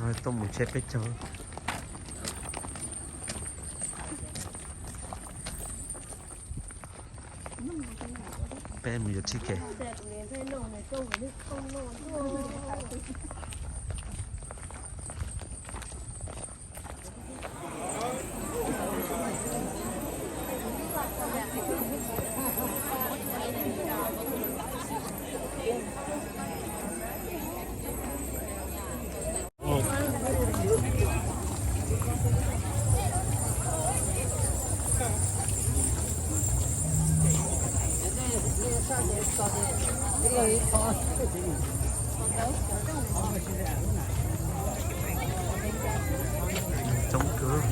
Tuaj mus tsheb peb caug. Peb mus yuav ticket. Coob kawg.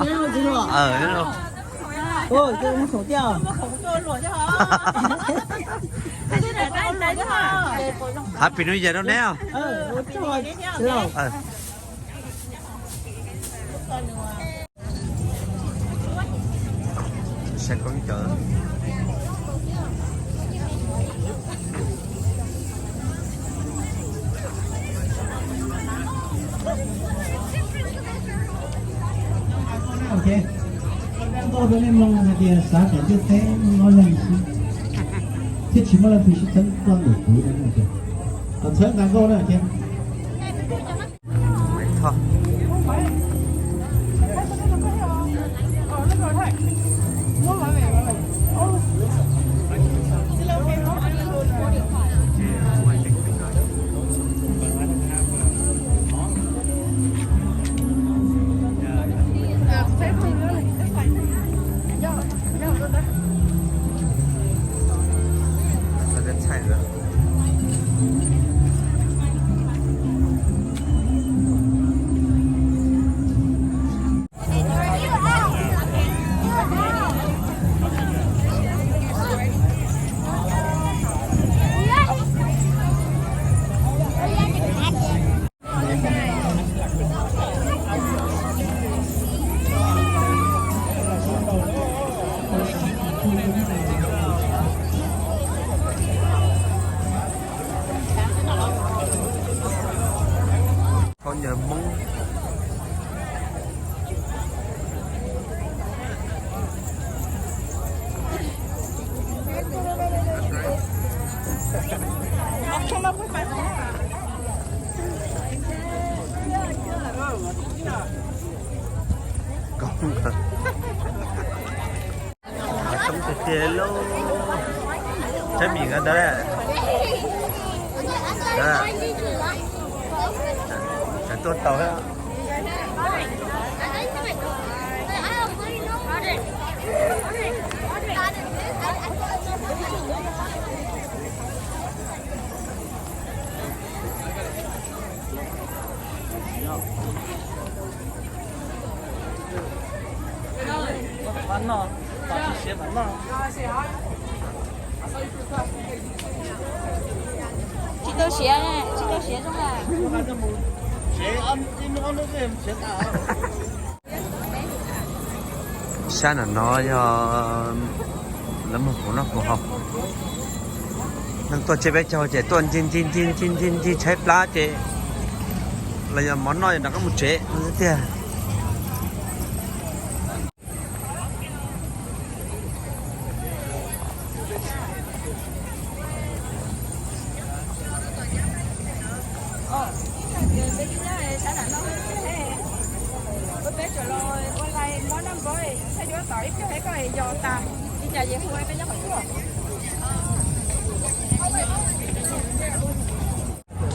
Nyob zoo. Nyob zoo. Happy New Year rau neb. Saib koob cawv. Tuaj rau nej mloog hais tias xav kom ntiaj teb nyob zoo xwb, thiab tsis muaj leej twg sib txeeb tuaj ntawm kuv no. Kom txhawb nqa nkauj na ces. Khaub ncaws Hmoob. Coob tiag tiag lauj. Tsheb mis nqa ntawd. Tseem tuaj tau. Tsis tau siav, tsis tau siav zoo na. Sab no no yog lawv muag kuv noj kuv haus. Neeg tuaj tsheb peb caug ces tuaj ncig ncig ncig ncig ncig ncig tshaib plab ces los yog mov noj yog rov qab mus tsev no xwb tiag.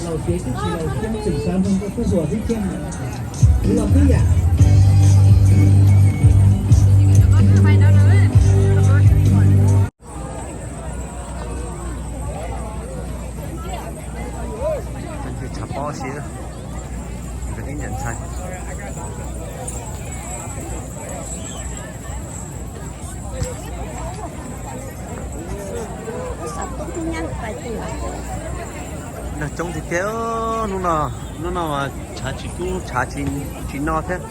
Laus ces twb tsis laus thiab, tseem xav mloog koj kub huam thiab kiag. Kuv los twb yam. Xi, ib ntawm ntxhais. Neeg coob tiag tiag, hnub no, hnub no mas tshav tsis kub tshav tsis no thiab.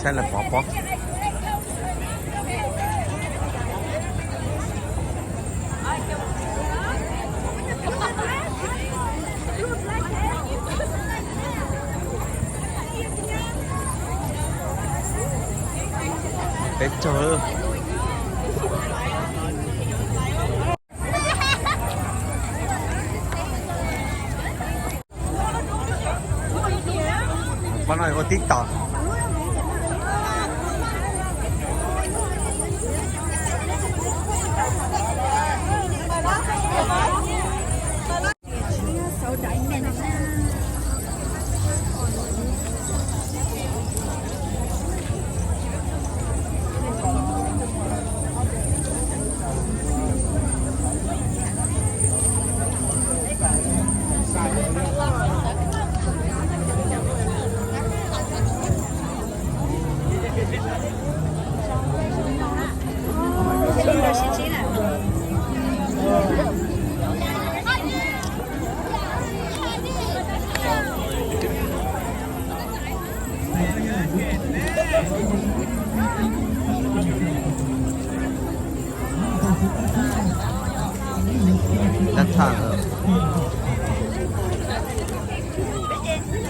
Saib lawv pov pob. Peb caug. Pab no ua tib tom. Dab tha.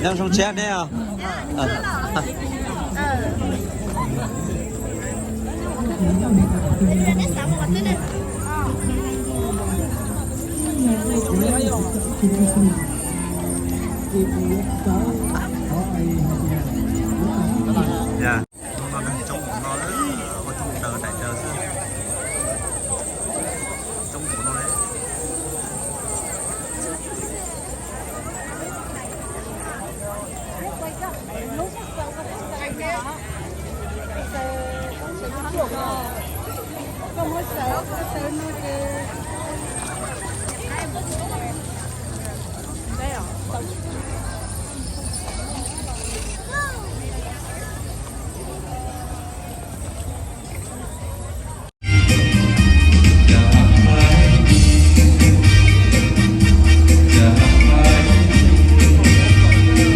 Nyob zoo tshab neb os. Hnub no neeg coob mus no, ua coob daws daim daws xwb. Coob mus no li.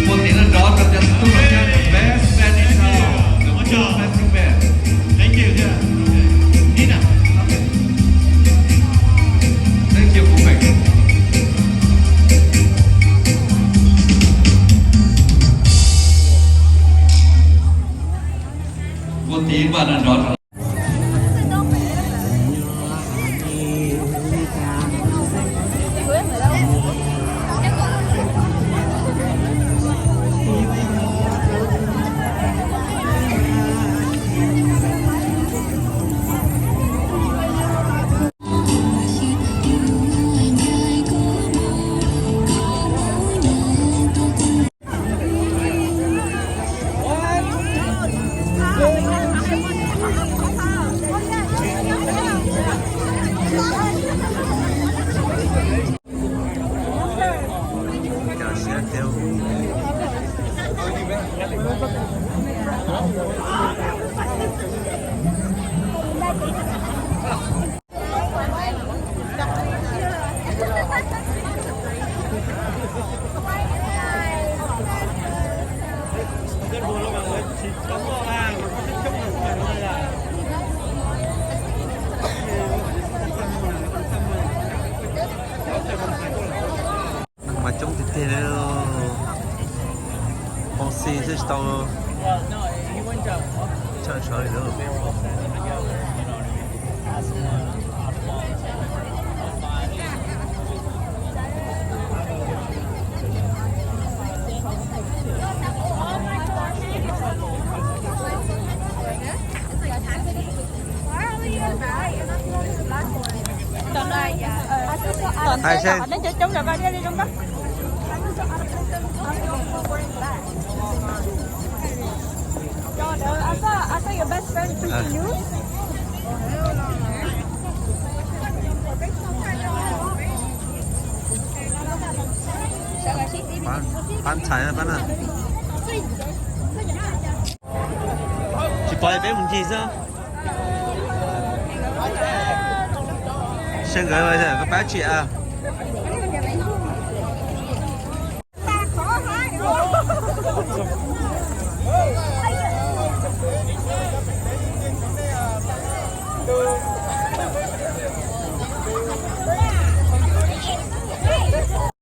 Ua tim no rov rau cov tub hluas thiab best band in town, the cool best band. Thank you. Thank you, Phú Khánh. Ua tim npaj no rov rau Neeg mas coob tiag tiag li. Hoo xi xwb tsis tau tshawj sawv li lawm. Tom ntej cov coob coob los koj thiaj li zoo nkauj. Yo, I thought, I thought your best friend is you. Pab ntxhais pab na. Tsis pom peb mus ncig xwb. Seb nkawd ko pab tsi a.